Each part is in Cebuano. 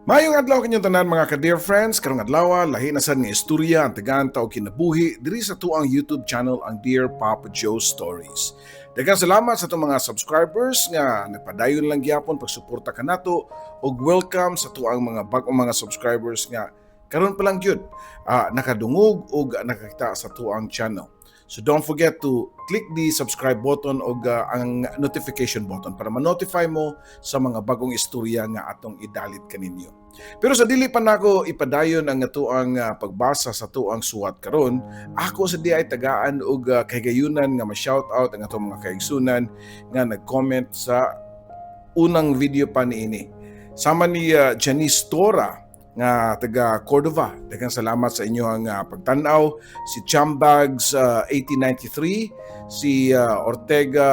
Maayong adlaw kaninyong tanan, mga ka-dear friends. Karong adlaw, lahi na sad nga istorya ang tagaan ta og kinabuhi diri sa atuang YouTube channel, ang Dear Papa Joe Stories. Daghang salamat sa atong mga subscribers nga nagpadayon lang gyapon pagsuporta kanato ug welcome sa atuang mga bag-ong mga subscribers nga karon pa lang gyud nakadungog ug nakakita sa atuang channel. So don't forget to click the subscribe button o ang notification button para ma-notify mo sa mga bagong istorya nga atong idalit kaninyo. Pero sa dili pa nako ipadayon ang atuang pagbasa sa atuang suwat karon, ako sa diay tagaan og kahigayunan nga ma-shout out ang atong mga kaigsunan nga nag-comment sa unang video pa niini. Sama ni Janice Tora nga taga Cordova. Daghang salamat sa inyong pagtan-aw. Si Chambags 1893, si Ortega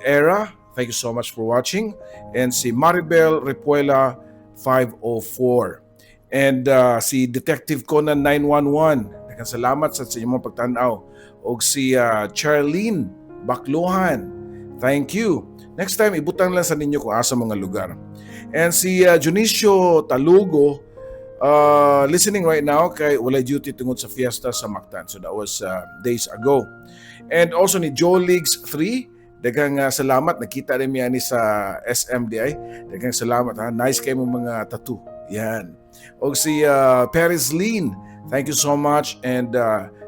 Era, thank you so much for watching. And si Maribel Repuela 504. And si Detective Conan 911. Daghang salamat sa inyong pagtan-aw. Og si Charlene Bakluhan. Thank you. Next time, ibutang lang sa ninyo kung asa mga lugar. And si Junicio Talugo, listening right now kay walay duty tungod sa fiesta sa Mactan. So that was days ago. And also ni Joe Leagues 3, daghang salamat. Nakita rin niya ni sa SMDI. Daghang salamat ha. Nice kaayo imong mga tattoo. Yan. Og si Paris Lean, thank you so much. And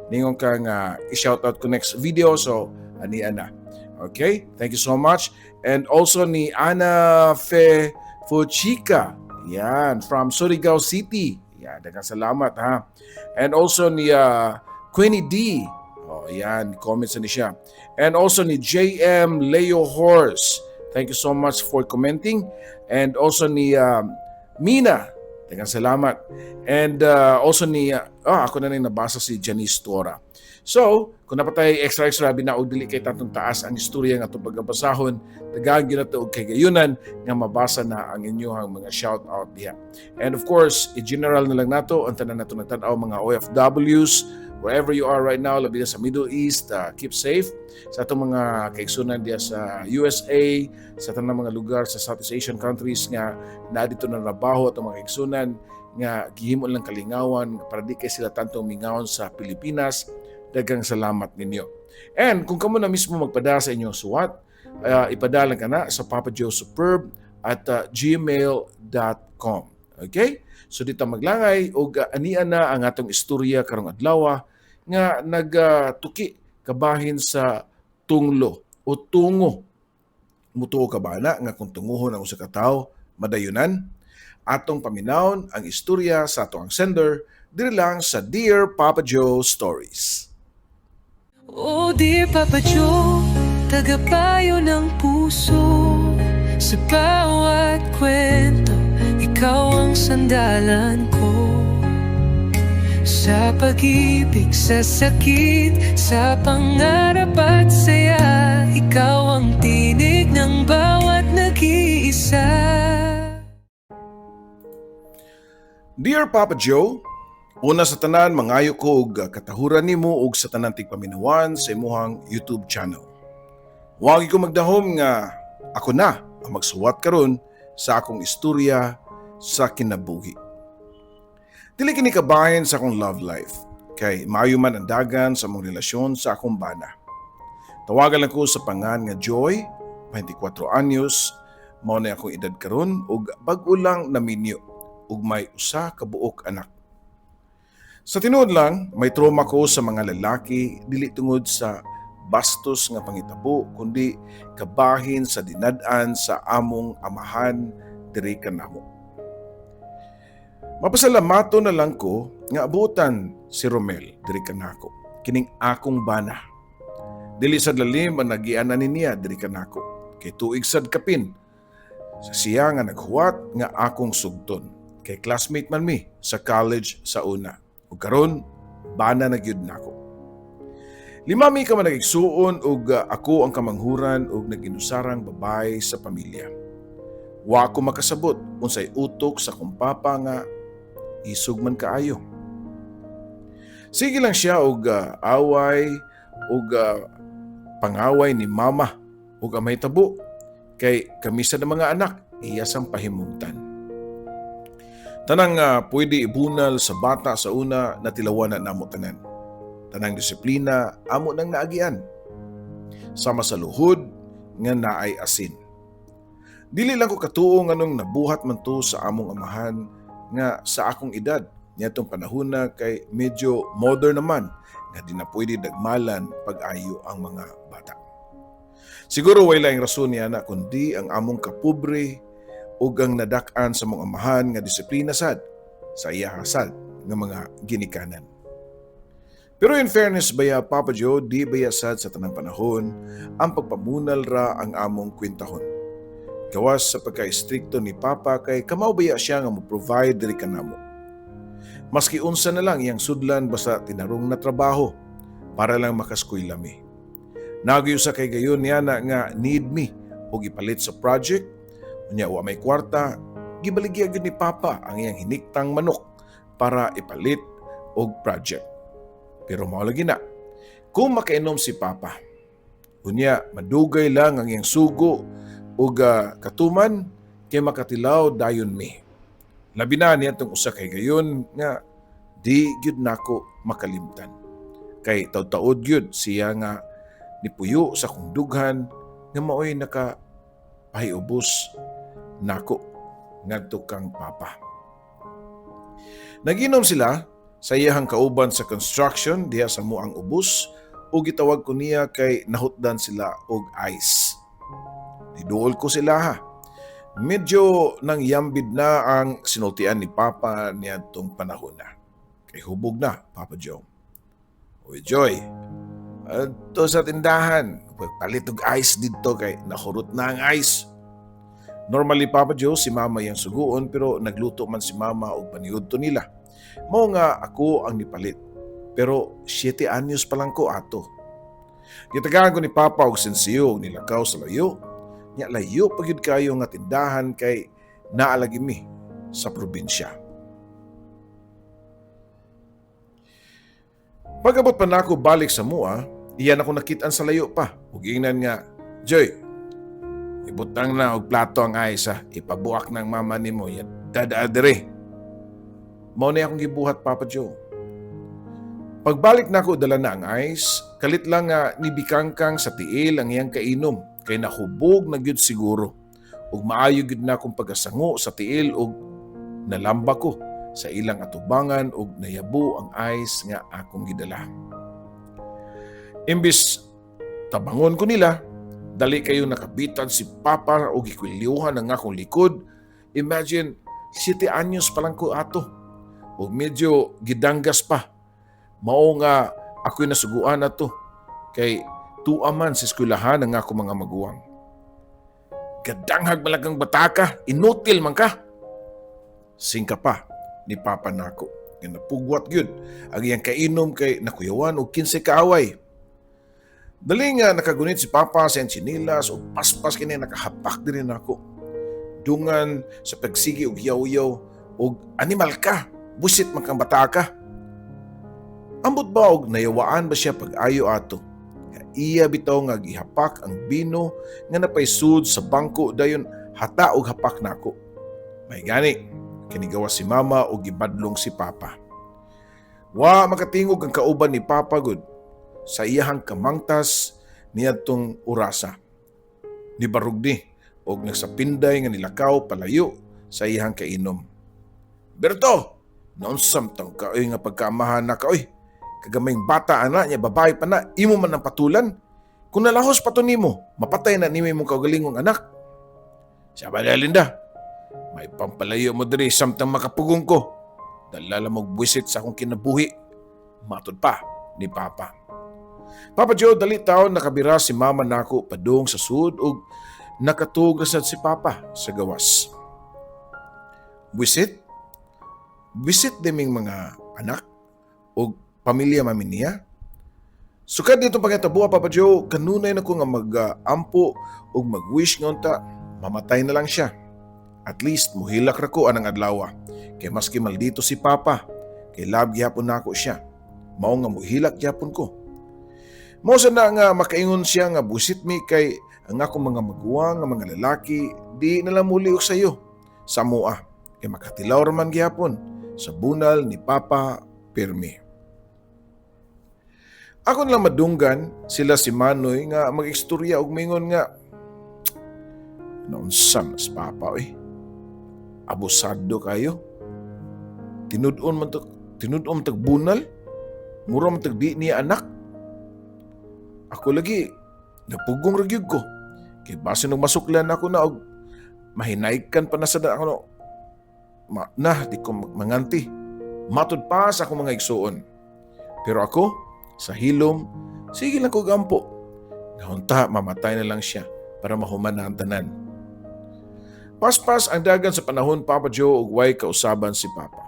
ningon ka nga i-shout out ko next video. So, ania na. Okay? Thank you so much. And also ni Ana Fe Fuchika. Yan, from Surigao City. Yan, daghang salamat ha. And also ni Queenie D. Oh, yan, comments na ni siya. And also ni JM Leo Horse. Thank you so much for commenting. And also ni Mina. Daghang salamat. And also ni, ako na rin nabasa si Janice Tora. So, kung naa pa tay extra extra bina og dili kay tantong taas ang istorya nga atong pagabasahon, tagaan gyud nato og kahigayunan nga mabasa na ang inyong mga shout out diha. And of course, i-general na lang nato ang tanan nato nagtan-aw, mga OFWs wherever you are right now, labi na sa Middle East, keep safe. Sa atong mga kaigsunan diha sa USA, sa tanang mga lugar sa Southeast Asian countries nga naa didto na trabaho, atong mga kaigsunan nga gihimo lang kalingawan para di kay sila tantong mingawon sa Pilipinas, daghang salamat ninyo. And kung kamo na mismo magpadala sa inyong suwat, ipadala ka na sa papajoesuperb@gmail.com. Okay? So dito maglangay og ania na ang atong istorya karong adlaw nga nagtuki kabahin sa tunglo o tungo. Mutuo ka ba na nga kung tunguhon ang usa ka tawo, madayunan? Atong paminawon ang istorya sa atong sender diri lang sa Dear Papa Joe Stories. Oh dear Papa Joe, tagapayo ng puso. Sa bawat kwento, ikaw ang sandalan ko. Sa pag-ibig, sa sakit, sa pangarap at saya, ikaw ang tinig ng bawat nag-iisa. Dear Papa Joe, una sa tanan, mangayo ko og katahuran nimo ug sa tanan tigpaminawan sa imuhang YouTube channel. Wa ko magdahom nga ako na ang magsuwat karon sa akong istorya sa kinabuhi. Dili kini kabahin sa akong love life kay maayo man ang dagan sa among relasyon sa akong bana. Tawagan lang ko sa pangan nga Joy, 24 anyos, mao na akong edad karon ug bag-o lang naminyo ug may usa ka buok anak. Sa tinuod lang, may trauma ko sa mga lalaki, dili tungod sa bastos nga pangitabo kundi kabahin sa dinad-an sa among amahan diri kanamo. Mapasalamato na lang ko nga abutan si Romel diri kanako. Kining akong bana. Dili sad lalim ang nagianan niya diri kanako. Kay tuig sad kapin sa siya nga naghuwat nga akong sugton. Kay classmate man mi sa college sa una. Ug karon bana na gyud nako. Lima mi ka managigsuon ug ako ang kamanghuran ug nag-inusarang babae sa pamilya. Wa ko makasabot unsay utok sa akong papa nga isog man kaayo. Sige lang siya og away ug pangaway ni mama ug amay tabo kay kami sa mga anak iya sang pahimungtan. Tanang pwede ibunal sa bata sa una, natilawan na namo tanan. Tanang disiplina amo nang naagian. Sama sa luhod nga naay asin. Dili lang ko katuo nganong nabuhat man to sa among amahan nga sa akong edad niadtong panahon na kay medyo modern naman nga di na pwede dagmalan pag-ayo ang mga bata. Siguro way laing rason niya na kundi ang among kapobre ug ang nadak-an sa among amahan nga disiplina sad sa iya sad nga mga ginikanan. Pero in fairness baya, Papa Joe, di baya sad sa tanang panahon ang pagpamunal ra ang among kwentahon. Gawas sa pagka-istrikto ni Papa kay kamao baya siya nga mo-provide diri kanamo. Maski unsa na lang iyang sudlan basta tinarong na trabaho para lang makaskwela mi. Nagyo sa kay gayon niya na nga need me og ipalit sa project, unya wa may kwarta, gibaligya gyud ni Papa ang iyang hiniktang manok para ipalit og project. Pero mao lagi na, kung makainom si Papa, unya madugay lang ang iyang sugo ug katuman kay makatilaw dayon mi. Labi na niya itong usa kay gayon nga di gyud nako makalimtan. Kay taud-taud gyud siya nga nipuyo sa akong dughan nga maoy naka pahiubos nako ngadto kang Papa. Naginom sila sa iyahang kauban sa construction diha sa muang ubos ug gitawag ko niya kay nahutdan sila og ice. Niduol ko sila ha. Medyo nang yambid na ang sinultian ni Papa niadtong panahon na. Kay hubog na, Papa Joe. "Uy, Joy, adto sa tindahan, pagpalit og ice didto kay nahurot na ang ice." Normally, Papa Joe, si Mama yang suguon pero nagluto man si Mama og paniudto nila. Mao nga ako ang nipalit. Pero 7 anyos pa lang ko ato. Gitagaan ko ni Papa og sensiyo og nilakaw sa layo. Nya layo pa gyud kayo nga tindahan kay naalagi mi sa probinsya. Pag-abot pa nako balik sa mua, iyan ako nakitaan sa layo pa. Ug ingnan nga, "Joy, ibutang na og plato ang ice ha. Ipabuak ng mama nimo. Yan, dada dere." Mao na akong gibuhat, Papa Joe. Pagbalik nako dala na ang ice, kalit lang nga nibikangkang sa tiil ang iyang kainom kay nahubog na gyud siguro. Ug maayo gyud na akong pagasango sa tiil ug nalamba ko sa ilang atubangan ug nayabo ang ice nga akong gidala. Imbis tabangon ko nila, dali kayo nakabitan si Papa og gikwilyuhan ang akong likod. Imagine, 7 anyos pa lang ko ato. Ug medyo gidanggas pa. Mao nga ako'y nasuguan na to. Kay tuwa man sa eskwelahan ang ako mga maguwang. "Gadanghag malagang bataka, inutil man ka." Singka pa ni Papa nako. Nga napugwat gyud ang iyang kainom kay nakuyawan og 15 kaaway. Dali nga nakagunit si Papa sa iyang tsinilas ug paspas kini nakahapak diri nako. Dungan sa pagsigi og yaw-yaw og "Animal ka, busit man kang bata ka." Ambot ba og nayawaan ba siya pag-ayo ato? Iya bitaw nga gihapak ang bino nga napaysud sa bangko, dayon hata og hapak nako. May gani, kinigawa si Mama og gibadlong si Papa. Wa makatingog ang kauban ni Papa gud sa iyahang kamangtas niadtong orasa. Nibarog ni og nagsapinday nga nilakaw palayo sa iyahang kainom. "Berto, naunsam tang ka oy nga pagkaamahan na ka oy. Kagamayng bata ana niya, babae pa na, imo man ang patulan. Kung nalahos pa to nimo, mapatay na nimo imong kaugalingong anak." "Siya ba, Linda? May pampalayo mo diri samtang makapugong ko. Dala lang og buwisit sa akong kinabuhi." Matod pa ni Papa. Papa Joe, dali taon nakabira si Mama nako padung sa sud ug nakatug sad si Papa sa gawas. Buwisit? Buwisit diming mga anak og pamilya mami niya. Sukad nitong pangitabo, Papa Joe, kanunay na ko nga mag-ampo ug mag-wish nga unta, mamatay na lang siya. At least muhilak ra ko anang adlaw. Kay maski maldito si Papa, kay love gyapon nako siya. Mao nga muhilak gyapon ko. Mao sa na nga makaingon siya nga busit mi kay ang akong mga maguwang nga mga lalaki di na lang muli og sayo sa mua. Kay makatilaw ra man gihapon sa bunal ni Papa pirmi. Ako nilang madunggan sila si Manoy nga mag-istorya og mingon nga naunsa man si Papa eh. Abusado kayo. Tinud-on man to, tinud-on tag bunal. Mura man tag di niya anak. Ako lagi napugong ra gyud ko. Kay basin og masuklan ako na og mahinaykan pa na sa ako no. Ma, na di ko manganti. Matud pa sa akong mga igsuon. Pero ako sa hilom, sige lang ko gampo. Nga unta mamatay na lang siya para mahuman na ang tanan. Paspas ang dagan sa panahon, Papa Joe, ug way kausaban si Papa.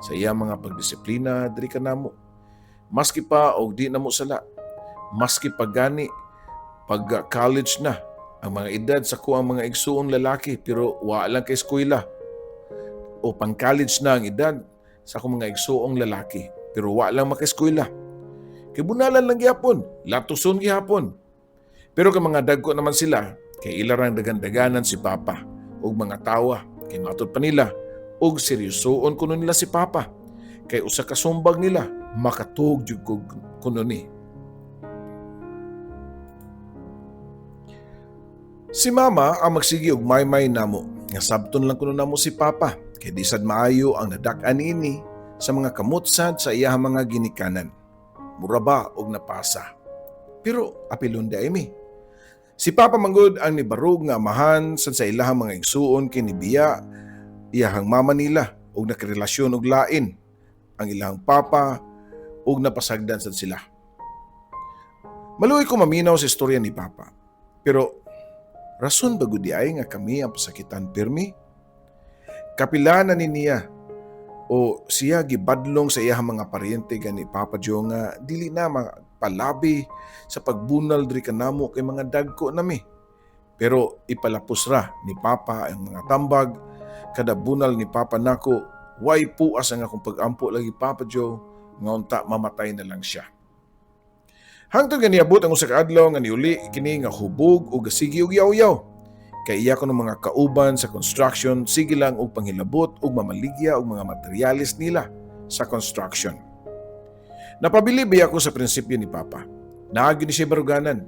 Sa iya mga pagdisiplina diri kanamo. Maski pa og di namo sala. Maski pa gani pag college na ang mga edad sa ko ang mga igsuong lalaki pero wa lang kay eskwela. O pang college na ang edad sa akong mga igsuong lalaki pero wa lang makaeskwela. Kay bunalan lang gihapon, latuson gihapon. Pero kay mga dagko naman sila, kay ila rang dagan-daganan si Papa ug mga tawa kay matud pa nila og seryosoon kuno nila si Papa. Kay usa ka sumbag nila makatuog jud kuno ni. Si Mama ang magsigi og maymay namo nga sabton lang kuno namo si Papa kay di sad maayo ang nadak-an niini sa mga kamutsad sa iyahang mga ginikanan. Mura ba og napasa. Pero apilon di mi. Si Papa manggod ang nibarog nga amahan sad sa ilahang mga igsuon kay nibiya iyahang mama nila og nakirelasyon og lain ang ilahang papa og napasagdan sad sila. Maluoy ko maminaw sa istorya ni Papa. Pero rason ba gud ay nga kami ang pasakitan pirmi? Kapila na ni niya o siya gibadlong sa iyahang mga paryente gani, Papa Joe, nga dili na palabi sa pagbunal diri kanamo kay mga dagko nami. Pero ipalapos ra ni Papa ang mga tambag. Kada bunal ni Papa nako, way puas ang akong pag-ampo lagi, Papa Joe, nga unta mamatay na lang siya. Hangtod nga niabot ang usa ka adlaw nga niuli kini nga hubog ug gasigi og yaw-yaw. Kay iya kuno mga kauban sa construction sige lang og panghilabot ug mamaligya og mga materyales nila sa construction. Napabili ba ako sa prinsipyo ni Papa? Naa gyud ni siya baruganan.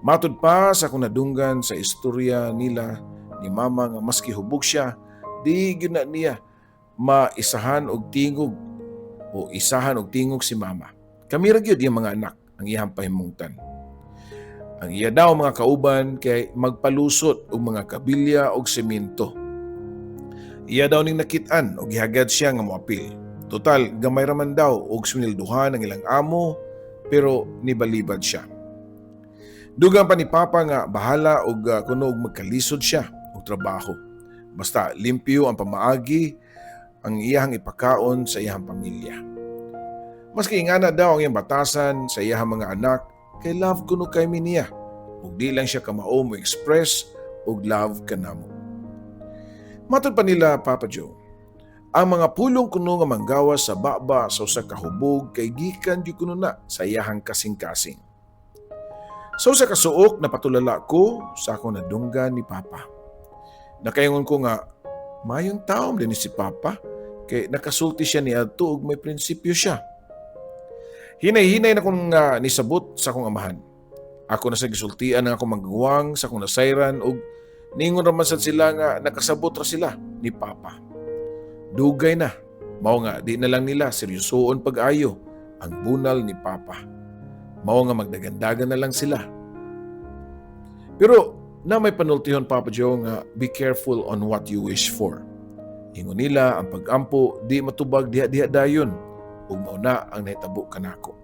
Matud pa sa akong nadunggan sa istorya nila ni Mama nga maski hubog siya, di gyud na niya maisahan og tingog o isahan og tingog si Mama. Kami ra gyud iyang mga anak ang iyang pahimungtan. Ang iya daw mga kauban kay magpalusot og mga kabilya og semento. Iya daw ning nakit-an og gihagad siya nga moapil. Total, gamay ra man daw og swinilduhan ang ilang amo pero nibalibad siya. Dugang pa ni Papa nga bahala og kuno og magkalisod siya og trabaho. Basta limpyo ang pamaagi ang iyahang ipakaon sa iyahang pamilya. Maski ingana daw ang iyang batasan sa iyahang mga anak, kay love kuno kay mi niya. Ug di lang siya kamao mo express og love kanamo. Matod pa nila, Papa Joe, ang mga pulong kuno nga manggawas sa baba sa usa ka hubog kay gikan gyud kuno na sa iyahang kasing-kasing. Sa usa ka suok napatulala ko sa akong nadunggan ni Papa. Nakaingon ko nga mayong taom din ni si Papa kay nakasulti siya ni adto ug may prinsipyo siya. Hinay-hinay na kong nisabot sa akong amahan. Ako na sa gisultian ang akong manggagwang sa akong nasayran ug ningon ra man sad sila nga nakasabot ra sila ni Papa. Dugay na, mao nga di na lang nila seryosoon pag-ayo ang bunal ni Papa. Mao nga magdagandagan na lang sila. Pero na may panultihon, Papa Joe, nga be careful on what you wish for. Ingon nila ang pag-ampo di matubag diha-diha dayon ug mao na ang nahitabo kanako.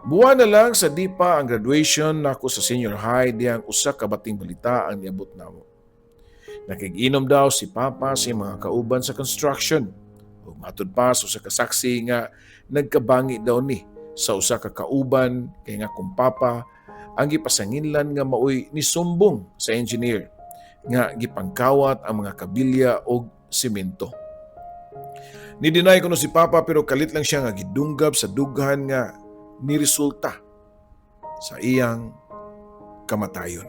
Buwan na lang sa di pa ang graduation nako sa senior high diyang usa ka bating balita ang niabot namo. Nakig-inom daw si Papa sa mga kauban sa construction. Ug matud pa sa usa ka saksi nga nagkabangi daw ni sa usa ka kauban kay nga kung Papa ang gipasanginlan nga maoy nisumbong sa engineer nga gipangkawat ang mga kabilya og semento. Ni-deny kuno si Papa pero kalit lang siya nga gidunggab sa dughan nga niresulta sa iyang kamatayon.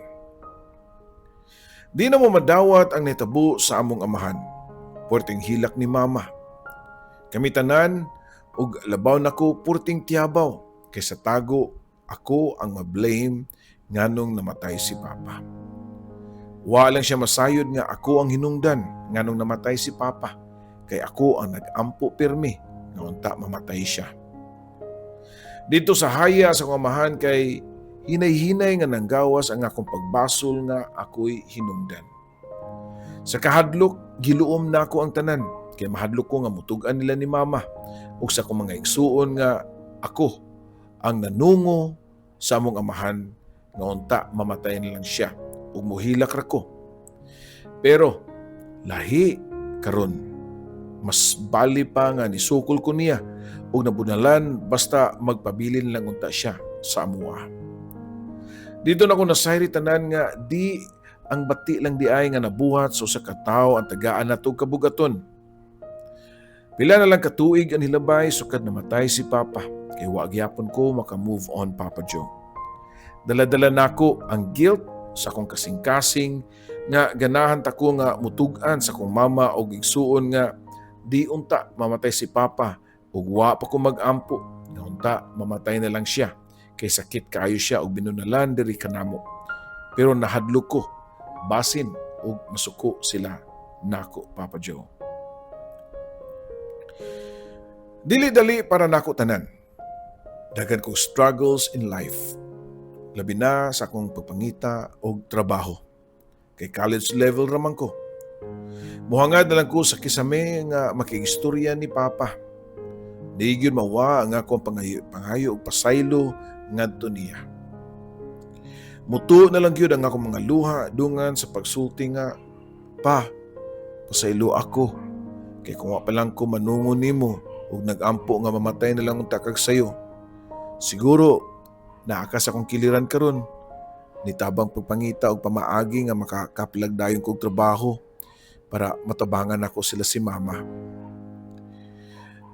Di na mo madawat ang nahitabo sa among amahan. Purting hilak ni mama. Kami tanan ug labaw nako purting tiyabaw kay sa tago ako ang ma-blame nganong namatay si Papa. Wa lang siya masayod nga ako ang hinungdan nganong namatay si Papa kay ako ang nag-ampo pirmi nga unta mamatay siya. Dito sa haya sa akong amahan kay hinay-hinay nga nanggawas ang akong pagbasol nga ako'y hinungdan. Sa kahadlok, giluom nako ang tanan kay mahadlok ko nga mutug-an nila ni mama ug sa akong mga igsuon nga ako ang nanungo sa among amahan nga unta mamatay na lang siya ug muhilak ra ko. Pero lahi karon, mas bali pa nga nisukol ko niya ug nabunalan basta magpabilin lang unta siya sa amuha. Dito na ko nasayri tanan nga di ang bati lang di ay nga nabuhat sa usa ka tawo ang tagaan nato kabugaton. Pila na lang katuig ang hilabay sukad namatay si Papa kay wa gyapon ko maka-move on, Papa Joe. Dala-dala nako ang guilt sa akong kasing-kasing nga ganahan ta ko nga mutug-an sa akong mama og igsuon nga di unta mamatay si Papa ug wa pa ko mag-ampo nga unta mamatay na lang siya kay sakit kaayo siya og binunalan diri kanamo. Pero nahadlok ko basin og masuko sila nako, Papa Joe. Dili dali para nako tanan. Daghan kong struggles in life. Labi na sa akong pagpangita og trabaho. Kay college level raman ko. Muhangad na lang ko sa kisame nga makigistorya ni Papa. Di gyud mawa ang akong pangayo og pasaylo ngadto niya. Mutuo na lang gyud ang akong mga luha dungan sa pagsulti nga, "Pa, pasaylo ako. Kay kung wa pa lang ko manungo nimo ug nagampo nga mamatay na lang unta kag sayo. Siguro naa ka sa akong kiliran karon. Nitabang pagpangita og pamaagi nga makakaplag dayon kog trabaho para matabangan nako sila si mama."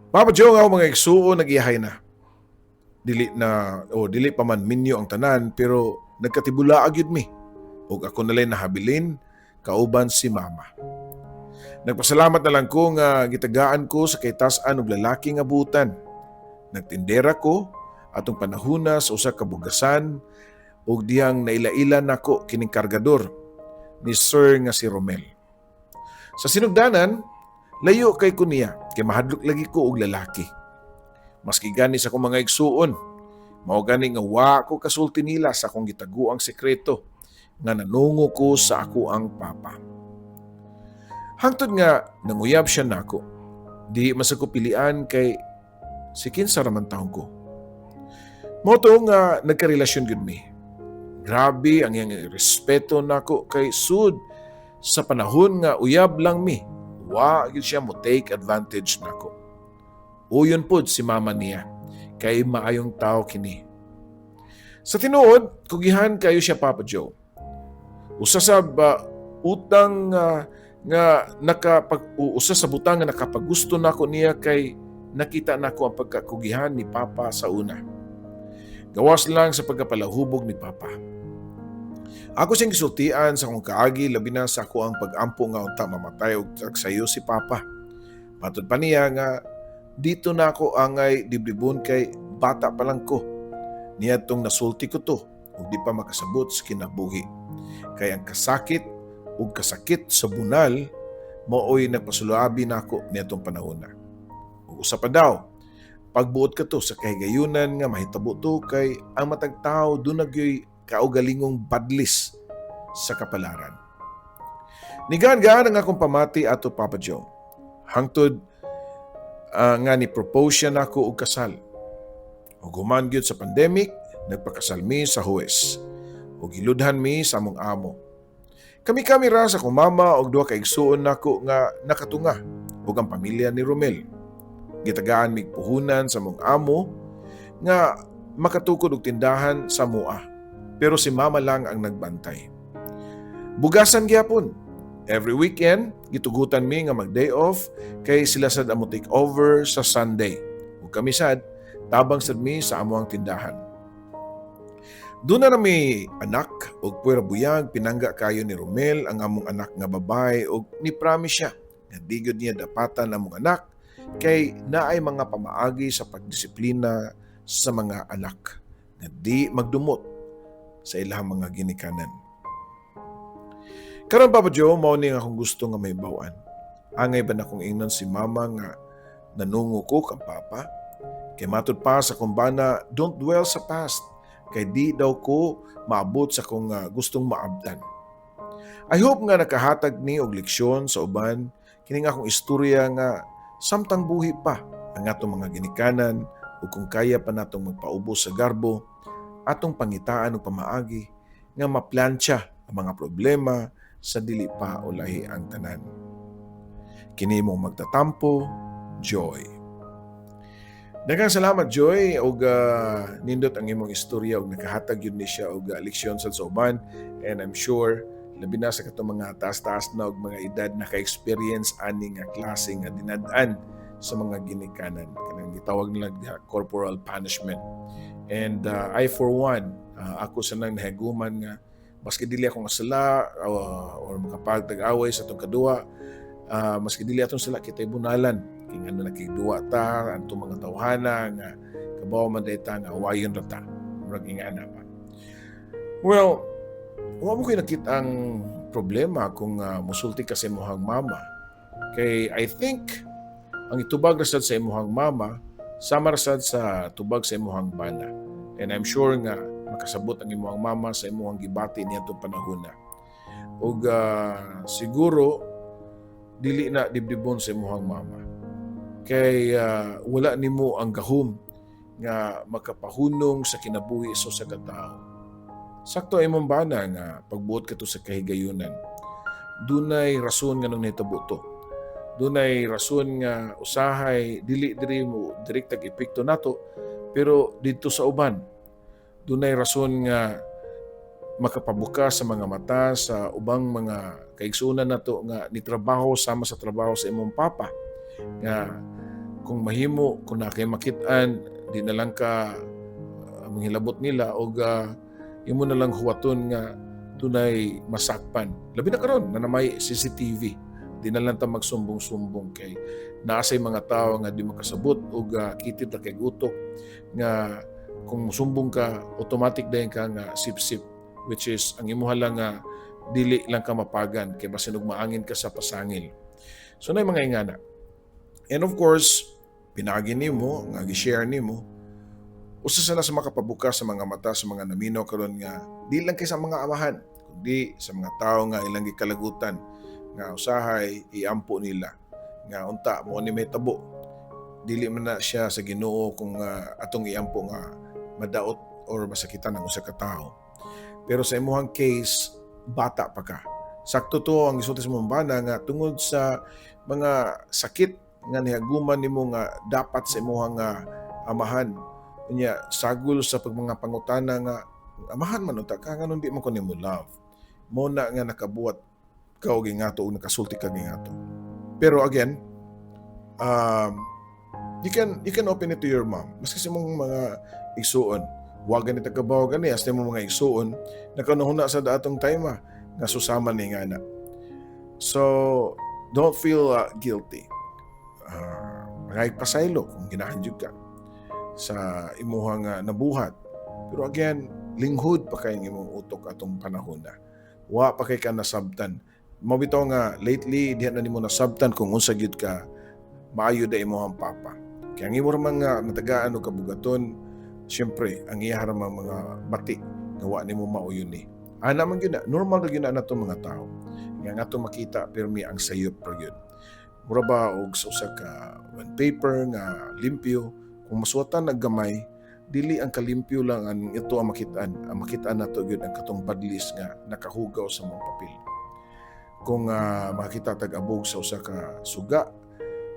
Papa Joe, nga akong mga igsuon nag-iyahay na. Dili na o dili pa man minyo ang tanan pero nagkatibula gyud mi. Ug ako nalay nahabilin kauban si mama. Nagpasalamat na lang ko nga gitagaan ko sa kaytas-an og lalaki nga butan. Nagtindera ko atong panahuna sa usa ka bugasan ug dihang naila-ila nako kining kargador ni sir nga si Romel. Sa sinugdanan, layo kay ko niya kay mahadlok lagi ko og lalaki. Maski gani sa akong mga igsuon, mao gani nga wa ko kasulti nila sa akong gitaguang sekreto nga nanungo ko sa ako ang papa. Hangtod nga nanguyab siya nako. Di man sa ko pilian kay si kinsa ra man taon ko. Mao to nga nagkarelasyon gud mi. Grabe ang iyang respeto nako kay sud sa panahon nga uyab lang mi. Wa gyud siya mo take advantage nako. Uyon pod si mama niya kay maayong tao kini. Sa tinuod, kugihan kayo siya, Papa Joe. Usa sa ba, utang nga nakapag usa sa butang nga nakapagusto nako niya kay nakita nako ang pagkakugihan ni Papa sa una. Gawas lang sa pagkapalahubog ni Papa. Ako siyang gisultian sa akong kaagi labi na sa ako ang pag-ampo nga unta mamatay og sayo si Papa. Matod pa niya nga dito na ako angay dibdibon kay bata pa lang ko. Niadtong nasulti ko to ug di pa makasabot sa kinabuhi. Kay ang kasakit ug kasakit sa bunal maoy nagpasulabi nako niadtong panahon na. Ug usa pa daw, pagbuot ka to sa kahigayunan nga mahitabo to kay ang matag tawo duna gyoy kaugalingong badlis sa kapalaran. Nigaan-gaan ang akong pamati ato, Papa Joe. Hangtod nga ni propose siya nako og kasal. Ug human gyud sa pandemic, nagpakasal mi sa huwes. Ug giludhan mi sa among amo. Kami-kami ra sa akong mama og duha ka igsuon nako nga nakatunga ug ang pamilya ni Romel. Gitagaan mig puhunan sa among amo nga makatukod og tindahan sa mua. Pero si mama lang ang nagbantay. Bugasan gyapon. Every weekend, gitugutan mi nga mag day off kay sila sad ang mo take over sa Sunday. Ug kami sad, tabang sad mi sa amoang tindahan. Doon na mi anak og puwera buyag, pinangga kayo ni Romel ang among anak nga babae og ni promise siya Nga di gyud niya dapatan among anak kay naay mga pamaagi sa pagdisiplina sa mga anak nga di magdumot sa ilang mga ginikanan. Karon, Papa Joe, mao ni nga akong gusto nga mahibaw-an. Angay ba nakong ingnon si Mama nga nanungo ko kang Papa? Kay matud pa sa akong bana, don't dwell sa past. Kay di daw ko maabot sa akong gustong maabtan. I hope nga nakahatag ni og leksyon sa uban kini nga akong istorya nga samtang buhi pa ang atong mga ginikanan ug kung kaya pa natong magpaubos sa garbo, atong pangitaan og pamaagi nga maplantsa ang mga problema sa dili pa ulahi ang tanan. Kini imong magtatampo, Joy. Daghang salamat, Joy, og nindot ang imong istorya ug nakahatag yun ni siya og leksyon sa uban, and I'm sure labi na sa katong mga taas-taas na og mga edad naka-experience ani nga klase nga dinad-an sa mga ginikanan, kanang gitawag nila nga corporal punishment. And I for one, ako sa nang nahiguman nga maski dili ako nga sala or makapagtag-away sa atong kaduwa, maski dili atong sala, kitay bunalan kay ngano nakigduwa ta atong mga tawhana nga kabaw man day ta nga awayon ra ta, murag ingana pa. Well, wa mo koy nakita ang problema kung musulti ka sa imong mama kay I think ang itubag ra sad sa imong mama sama ra sad sa tubag sa imong bana, and I'm sure nga makasabot ang imong mama sa imong gibati niadtong panahon na ug siguro dili na dibdibon sa imong mama kay wala nimo ang gahom nga makapahunong sa kinabuhi sa usa ka tawo. Sakto imong bana nga pagbuot kato sa kahigayunan. Dunay rason nga nung nahitabo to. Dunay rason nga usahay dili diri mo direktag epekto nato pero didto sa uban. Dunay rason nga makapabuka sa mga mata sa ubang mga kaigsuonan nato nga nitrabaho sama sa trabaho sa imong papa nga kung mahimo, kung naa kay makit-an, di na lang ka manghilabot nila og imo na lang huwaton nga dunay masakpan, labi na karon na may CCTV. Di na lang ta magsumbong-sumbong kay naa say mga tawo nga di makasabot og kitid ra kay utok nga kung musumbong ka, automatic dayon ka nga sip-sip, which is ang imuha lang nga dili lang ka mapagan kay basin og maangin ka sa pasangil. So naay mga ingana. And of course, pinaagi nimo nga gi-share nimo, usa sana sa makapabukas sa mga mata sa mga naminaw karon nga di lang kay sa mga amahan kundi sa mga tawo nga ilang gikalagutan nga usahay iampo nila nga unta mo ni may tabo. Dili man na siya sa Ginoo kung atong iampo nga madaot or masakitan ang usa ka tawo. Pero sa imuhang case, bata pa ka. Sakto to ang gisulti sa imong bana nga tungod sa mga sakit nga nihaguman nimo nga dapat sa imuhang nga amahan. Unya sagol sa pag mga pangutana nga amahan man unta ka, nganong di man ko nimo love, mo na nga nakabuhat ka og ingato o nakasulti ka ingato. Pero again, you can open it to your mom, maski sa imong mga igsuon. Wa gani ta kabaw gani hasta imong mga igsuon nakanuhuna sa atong time nga susama ni nga na. So don't feel guilty. Pasaylo kung ginahan jud ka sa imuhang nabuhat. Pero again, linghod pa kay imong utok atong panahon na. Wa pa kay ka nasabtan. Mao bitaw nga lately diha na nimo nasabtan kung unsa gyud ka maayo da imong papa. Kaya ang imo ra man nga natagaan og kabugaton, syempre ang iya ra man mga bati nga wa nimo mauyon ni. Ana man gyud na, normal ra gyud na nato mga tao. Nga nga ato makita pirmi ang sayop ra gyud. Mura ba og sa usa ka paper nga limpyo, kung masuwatan og gamay, dili ang kalimpyo lang ang ito ang makitaan. Ang makitaan nato gyud ang katong badlis nga nakahugaw sa mga papel. Kung makita tag abog sa usa ka suga,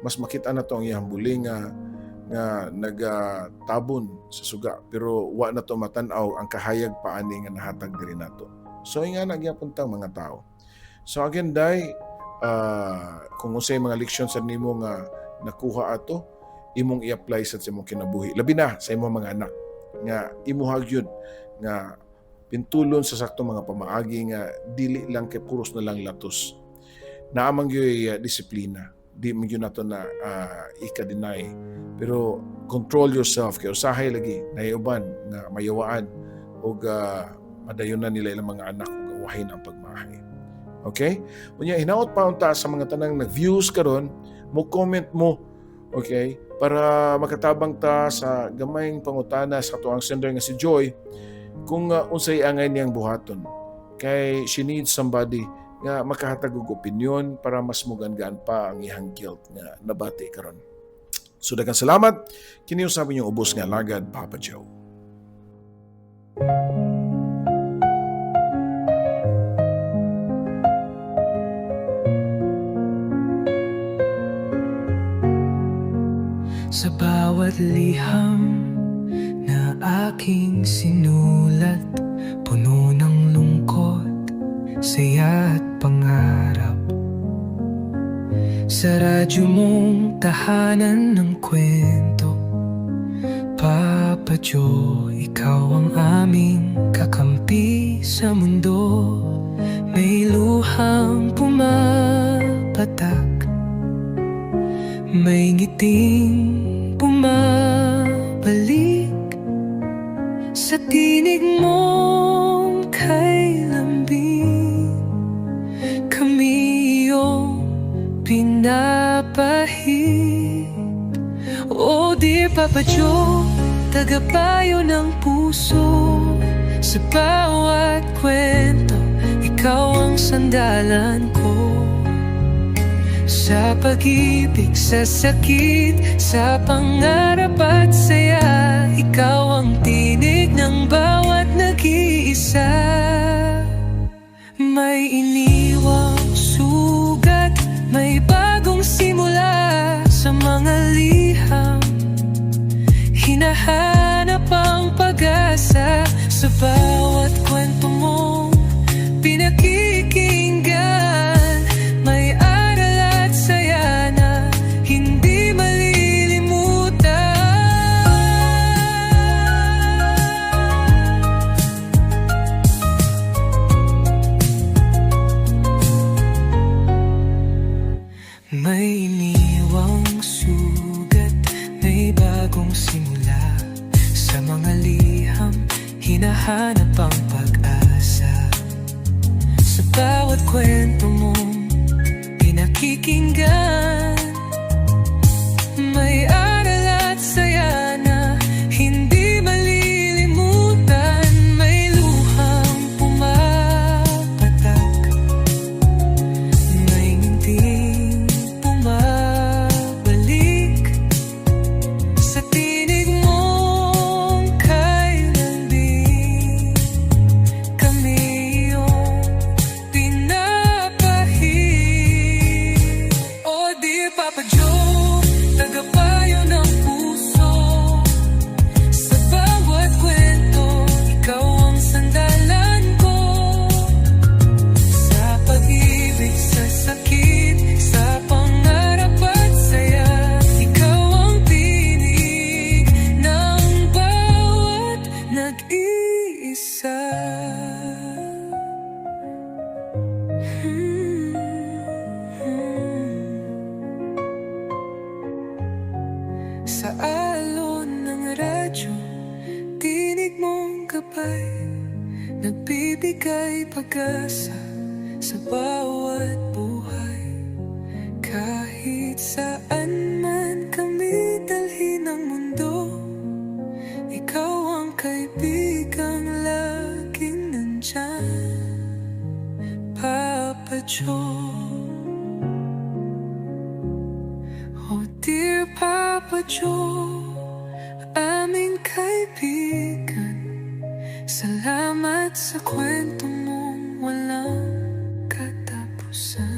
mas makita nato ang iyang buling nga nagatabon sa suga, pero wa na to matan-aw ang kahayag paani nga nahatag diri nato. So nga nagyapon tang mga tao. So again, day, kung unsay mga leksyon sa nimo nga nakuha ato, imong i-apply sa imong kinabuhi, labi na sa imong mga anak nga imuha gyud nga pintulon sa sakto mga pamaagi nga dili lang kay puros na lang latos. Naa man gyuy disiplina. Di man gyud nato na ika-deny. Pero control yourself kay usahay lagi naay uban nga mayawaan og madayonan nila ilang mga anak ug awahin ang pagmahay. Okay? Unya, hinaot pa unta sa mga tanang nag-views karon, mo comment mo, okay? Para makatabang ta sa gamayng pangutana sa atuang sender nga si Joy kung unsay angay niyang buhaton. Kay she needs somebody nga makahatag og opinion para mas mugaan-gaan pa ang iyang guilt nga nabati karon. So daghang salamat. Kini usab inyong ubos nga alagad, Papa Joe. Sa bawat liham na aking sinulat, puno ng lungkot, saya at pangarap. Sa radyo mong tahanan ng kwento, Papa Joe, ikaw ang aming kakampi sa mundo. May luhang pumapatak, may ngiting bumabalik. Sa tinig mong kay lambing, kami iyong pinapahid. Oh dear Papa Joe, tagapayo ng puso. Sa bawat kwento, ikaw ang sandalan ko. Sa pag-ibig, sa sakit, sa pangarap at saya, ikaw ang tinig ng bawat nag-iisa. May iniwang sugat, may bagong simula. Sa mga liham, hinahanap ang pag-asa. Sa bawat kwento mong pinakikinggan, may aral at saya na hindi malilimutan. May iniwang sugat, may bagong simula. Sa mga liham, hinahanap ang pag-asa. Sa bawat kwento mong pinakikinggan, may aral at saya na hindi malilimutan. May luhang pumapatak, may ngiting bumabalik. Sa tinig mong kay lambing, kami iyong pinapahid. Oh dear Papa Joe, tagapayo ng puso. Sa bawat kwento, ikaw ang sandalan ko. Sa pag-ibig, sa sakit, sa pangarap at saya, ikaw ang tinig ng bawat nag-iisa. Sa alon ng radyo, tinig mong gabay, nagbibigay pag-asa sa bawat buhay. Kahit saan man kami dalhin ng mundo, ikaw ang kaibigang laging nandyan, Papa Joe. Oh dear Papa Joe, aming kaibigan, salamat sa kwento mong walang katapusan.